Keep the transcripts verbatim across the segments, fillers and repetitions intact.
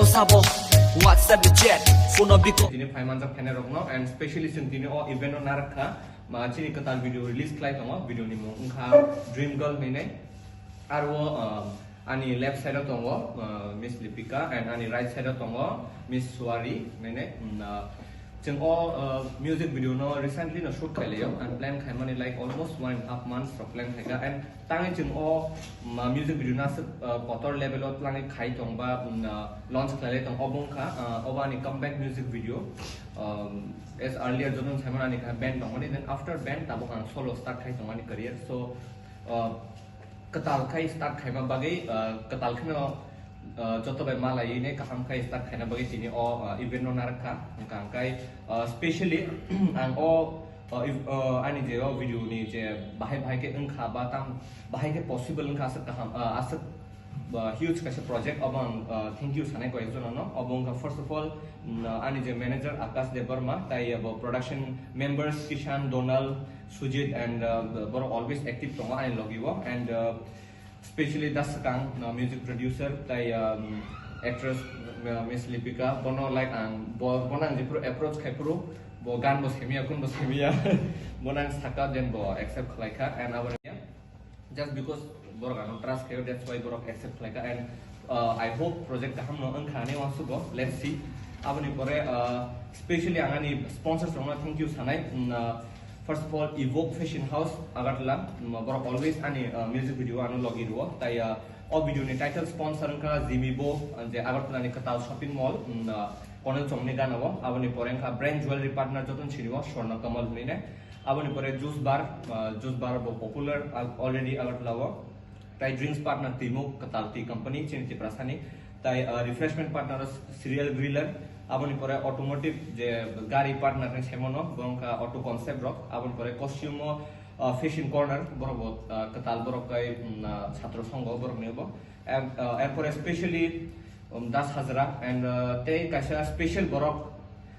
Sabo, WhatsApp ni chat, phone o biko. Tini phai manjak phainai rokno and specially chwng tini o event no narak kha, ma chini kwtal video release khlai tongo, video ni mung wngkha Dream Girl hinwi. Aro, uh, ani left side o tongo, uh, Miss Lipika and ani right side o tongo Miss Suari hinwi. Mm, uh, Chwng o, uh, music video no recently no shoot khailai o, and plan khaimani like almost one and half months rok plan khaikha, and tangwi chwng o, um, uh, music video no aswk, uh, kotor level o twlangwi khai tongba, um, uh, launch khlailai tong obo wngkha, uh, obo ani comeback music video. Um, as earlier joto saimano ani kha band tongmani, then after band tabuk ang solo start khai tongmani career. So, uh, kwtal khai start khaima bagwi, uh, kwtal kheno, uh, joto bai malaiwi ne kaham khai start khaina bagwi tini o, uh, event no narak kha. Hwnkha hwnkhe, uh, specially ang o, uh, ev-, uh, ani je o video ni je bahai bahai khe wngkha ba tam bahai khe possible wngkha aswk kaham, uh, aswk, uh, huge kaisa project obo ang, uh, thank you sanai koyek jono no. Obo wngkha first of all, mm, uh, ani je manager Akash Debbarma, tai abo production members Kishan, Donal, Sujit and, uh, borok always active tongo ani logi o, and, uh, specially da swkang, uh, music producer tai, um, actress, uh, Miss Lipika, bono like ang bo, bono ang jephuru approach khai phuru bo gan bo semiya, kun bo semiya, bono ang saka then bo accept khlai kha and abo just because borok ano trust khayo, that's why borok accept khlai kha and, uh, I hope project kaham no wngkha ani uansukgo, let's see. Aboni pore, uh, specially ang ani sponsors rokno thank you sanai. Mm, uh, first of all, Evoke Fashion House, Agartala, mm, borok always ani, uh, music video ano logi rwo. Tai, uh, o video ni title sponsor wngkha Jimmy Bo, uh, je Agartala ni kwtal shopping mall, mm, uh, Konel Chongni gana o. Aboni pore wngkha brand jewelry partner joton sini o Swarna Kamal hinwi ne. Aboni pore juice bar, uh, juice bar bo popular, uh, already Agartala o. Tai drinks partner Timuk, kwtal tea company, chini Tiprasani. Tai, uh, refreshment partner o Serial Griller. Aboni pore automotive je gari partner ni saimano, bo wngkha Auto Concept rok. Aboni pore costume o, uh, Fashion Corner, borok bo, uh, kwtal borok kai, mm, uh, chhatro songho borok ni bo. And, uh, erpore specially, um, Das Hazra and, uh, tei kaisa special borok.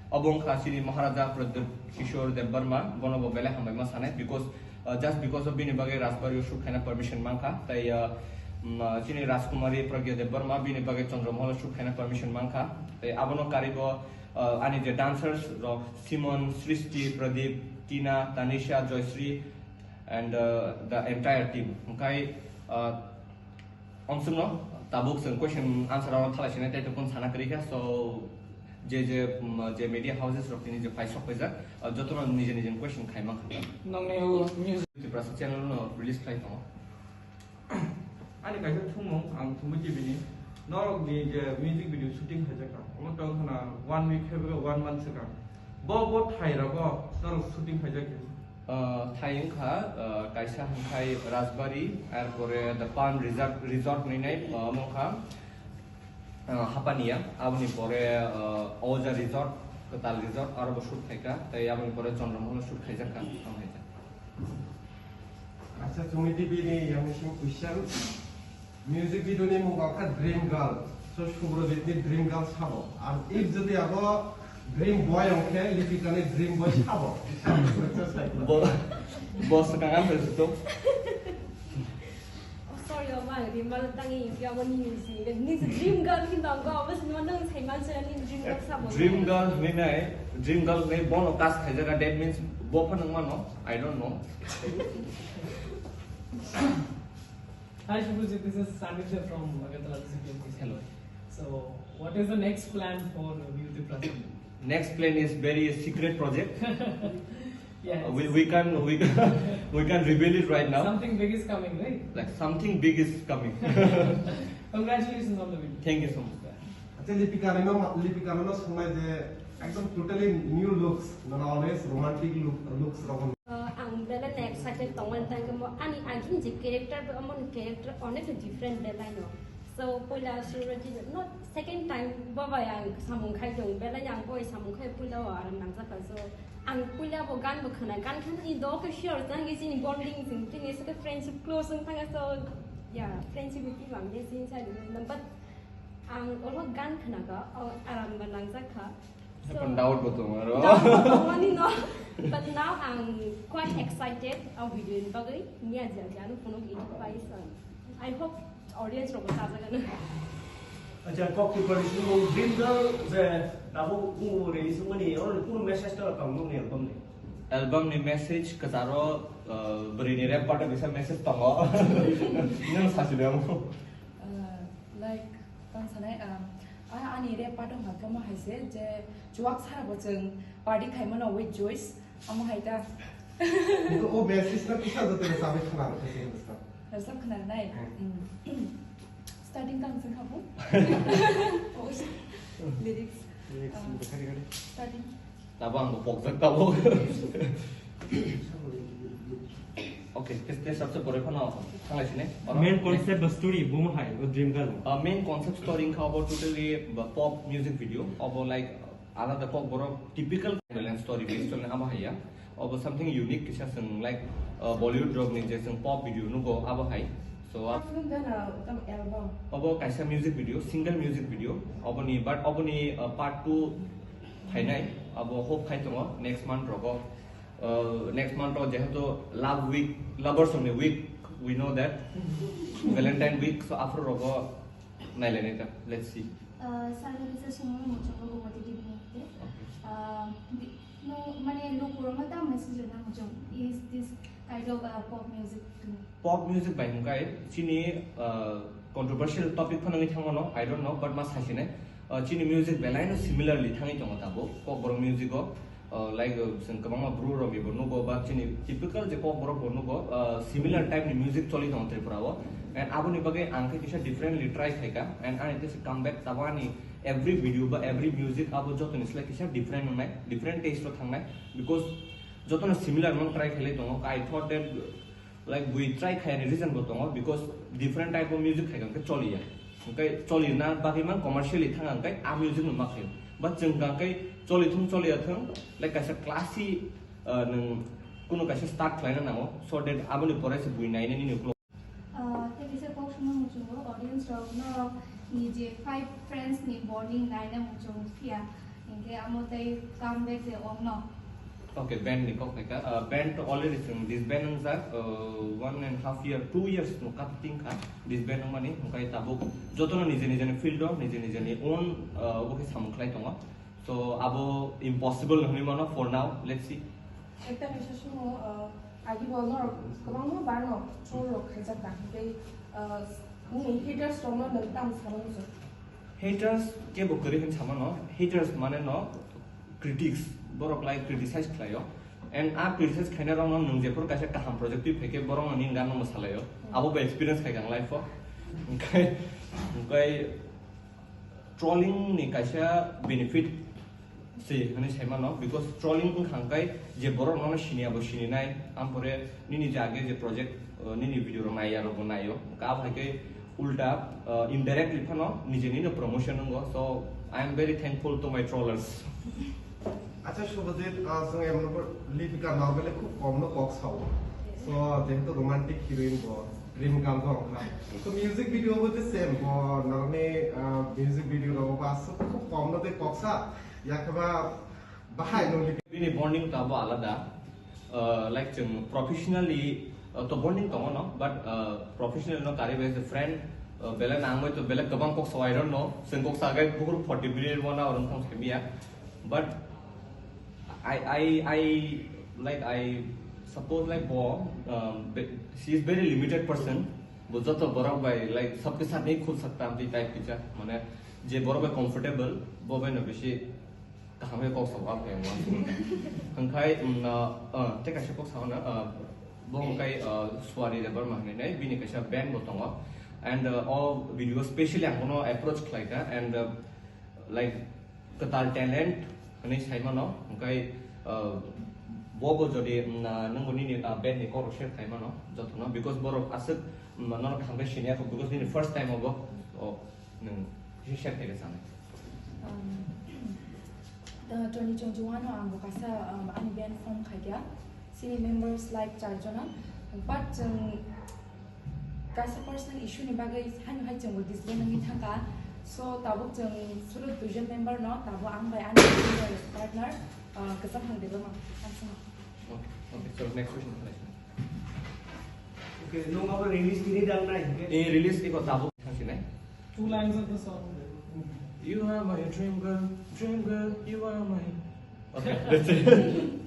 Obo wngkha chini Maharaja Pradyut Kishore Debbarma, bono bo belai hambai ma sanai, because, uh, just because of bini bagwi Rajbari o shoot khaina permission mankha, tai, uh, um, uh, chini Rajkumari Pragya Debbarma bini bagwi Chandramahal o shoot khaina permission mankha, tai abono karwi bo, uh, ani je dancers rok Simon, Srishti, Pradeep, Tina, Tanisha, Joyshri and, uh, the entire team. Hwnkhe, uh, Omswkno tabuk chwng question answer o thalai sinai tei tongkon sana kwrwi kha. So, je, je, um, je media houses rok tini je paisok paijak, uh, jotono nije nije question khai mankha. Nokni o music Tiprasa channel no release khlai tongo. Ani kaisa thumung ang thumui T V ni. Norok ni je music video shooting khaijak kha. Omo tong khna one week hai ba one month swkang. Bo, bo thai rogo norok shooting khaijak khe. Uh, thai wngkha, uh, kaisa hwnkhai Rajbari, arpore The Palm Resort, Resort hinwi nai, uh, omo wngkha, uh, Hapania, aboni pore, uh, Oja Resort, Kwtal Resort, aro bo shoot khaikha, tei aboni pore Chandramahal shoot khaijakha, tong khaijak. Acha, chumui T V ni yang sing question. Music video ni mung kha Dream Girl. So Subrojit ni Dream Girl sabo. Ar if jodi abo Dream Boy ongkhe Lipika ni Dream Boy sabo. Bo, bo swkang ang bai suto. Oh, sorry, oh, ma, Dream Girl tangi, ya, bo ni music. Ni Dream Girl ni bang go, bas no nang sai man sa ni Dream Girl sabo. Dream Girl ni nai, Dream Girl ni bono cast khaijak, that means bo phan nang mano, I don't know. Hi Shubhajit, this is Sandhya from Agartala City of Christian. Hello. So, what is the next plan for Beauty Plus? Next plan is very secret project. Yeah. Uh, we, we can we can, we can reveal it right now. Something big is coming, right? Like something big is coming. Congratulations on the video. Thank you so much. Acha, Lipika reno, Lipika reno songnai je ekdom totally new looks, nana always romantic look, looks rokon. Uh, ang belai no excited tongmani tangkhe mo ani agini je character bo amoni character onek different belai no. So poila Surajit no second time bo bai ang samung khai tong belai ang bo samung khai poila o aram nangjakha. So ang poila bo gan bo khna gan khna ni do ke sure jang ge chini bonding jing chini se friendship close wng thanga. So yeah, friendship ni bang de sin sa ni number. Ang olo gan khna kha, o aram ba nangjak kha. So, doubt bo tongo aro. Doubt bo tongmani no. But now ang quite excited o video ni bagwi. Niya ja ja no phone o edit pai san. I hope audience rok bo sajagano. Acha, kok tu pari sini dream girl je abo ku release mani or ku message to kang nung ni album ni. Album ni message kataro beri ni rap part bisa message tongo. Nang sasi dong. Like tang sanai, a ani rap part ong hakamo haise je chuak sara bo chwng party khaimano with Joyce. Amo hai ta. Niko o message na kisa do tene sabi khana ro kisa Hindustan. Rasa khana nai. Hmm. Starting tang sing khabu. Oh, lyrics. Lyrics, um, bukhari gari. Starting. Tabo ang pokjak tabo. Okay, kiste sabse pore khana thanglai sine. Main concept ba story bumo hai o dream girl. Uh, main concept story kha abo totally ba pop music video. Abo like alada kok borok typical Nagaland story based on abo haiya. Obo something unique kisa seng like, uh, Bollywood rok ni je seng pop video nugo abo hai. So, uh, After that, uh, the album. Obo kaisa music video, single music video. Obo ni, but obo ni, uh, part two phainai. Abo hope khai tongo next month rogo. Uh, next month o jehetu love week, lovers ni week, we know that. Valentine week, so after rogo nailainai ta. Let's see. Uh, sir, let us assume muchungo Gomati Devi Nitya. Okay. Uh, the, no, mane, lukurokno ta message rwna muchung. Is this kind of, uh, pop music to me? Pop music bai hwnkhai chini, uh, controversial topic phano wngwi thangmano, I don't know, but ma saisinai, uh, chini music belaino similarly thangwi tongo tabuk Kokborok music o. Uh, like, uh, chwng kwbangma bru rok bo nugo, ba chini typical je Kokborok bo nugo, uh, similar type ni music choli tongo Tripura o. And aboni bagwi ang khe kisa differently try khaika, and ani kisa comeback tabo ani every video ba every music abo jotoni slai kisa different wngnai, different taste o thangnai, because jotono similar mang try khailai tongo. I thought that, like, bui try khaiyani reason bo tongo, because different type of music khaikha hwnkhe choliya. Hwnkhe cholina bagwi mang commercially thanga hwnkhe a music no ma khaio. But chwng hwnkhe cholithung choliyathung, like, kaisa classy, uh, nwng kunu kaisa start khlaina nango, so that aboni pore se bui naina nini ulo. Uh, tei kisa kok songma muchungo audience rok norok ni je five friends ni bonding naina muchung phiya, hinkhe amo tei comeback je ongno. Okay, band ni kok khaika. Uh, band to already chwng disband wngjak, uh, one and half year, two years no kap tingkha disband wngmani, hwnkhe tabuk jotono nijeni nijeni field o, nijeni nijeni own, uh, obo khe samung khlai tongo. So, abo impossible hwnwi mano for now, let's see. Ekta kaisa sumo, uh, agi bo norok kwbangma bar no troll rok khaijak kha, tei, uh, nini haters rok no nwng tamo sabo muchung? Haters kebo kwrwi hwn samano, haters mane no critics, borok lai criticize khlaio. And a criticize khaina rok no nwng jephuru kaisa kaham project twi phaikhe borok no nini gan no mwsalaio. Abo bo experience khaikha ang life o. Hwnkhe, hwnkhe trolling ni kaisa benefit se hwnwi sai mano, because trolling wngkha hwnkhe je borok nono sini abo sininai, ampore nini je age je project, uh, nini video rok naiya rok bo naio, hwnkhe abo hai khe ulta, uh, indirectly phano nijeni no promotion wngo. So I am very thankful to my trollers. Acha Subhajit, uh, chwng emno Lipika normally khub kom no kok sao. So jehetu romantic heroine bo, dream girl bo wngkha. So music video bo the same bo, norni, uh, music video rok bo aswk khub kom no tei kok sa. Yakhaba bahai no Lipika. Bini bonding ta bo alada. Uh, like chwng professionally, uh, to bonding tongo no, but, uh, professionally no kari bai as a friend, uh, bele nang bai to bele kwbang kok sao, I don't know. Chwng kok sa gai bukur forty minute one hour wngthang se biya. But I, I, I, like, I suppose, like, bo, um, be-, she is very limited person. Bo joto borok bai, like, sabke saath nahi khul sakta, amtwi type kisa. Mane, je borok bai comfortable, bo bai no bisi kaham khe kok sao, abo khe ang uansukha. Hwnkhai, um, uh, uh, tei kaisa kok sao na, uh, bo hwnkhai, uh, Suari Debbarma hwnwi nai, bini kaisa band bo tongo. And, uh, o video specially ang bono approach khlai kha, and, uh, like, kwtal talent hwnwi sai mano, hwnkhe, uh, bo bo jodi, mm, uh, nwng bo nini, uh, band ni kok rok share khai mano jotono, because borok aswk, mm, nono kaham khe sini ya kho, because nini first time obo, o, nwng kisa share khai rw sanai. Um, the twenty twenty-one o ang bo kaisa, um, ani band form khai kha, chini members like char jona, but chwng kaisa personal issue ni bagwi haino hai chwngbo disband wngwi thangkha. So, tabuk chwng solo duijon member no, tabuk ang bai ani partner, uh, Kwcham Hang Debbarma. Thanks so much. Okay, okay, so next question. Okay, nung abo release tini dang nai, okay? Eh, release iko tabuk thangsinai. Two lines of the song. You are my dream girl, dream girl, you are my. Okay, that's it.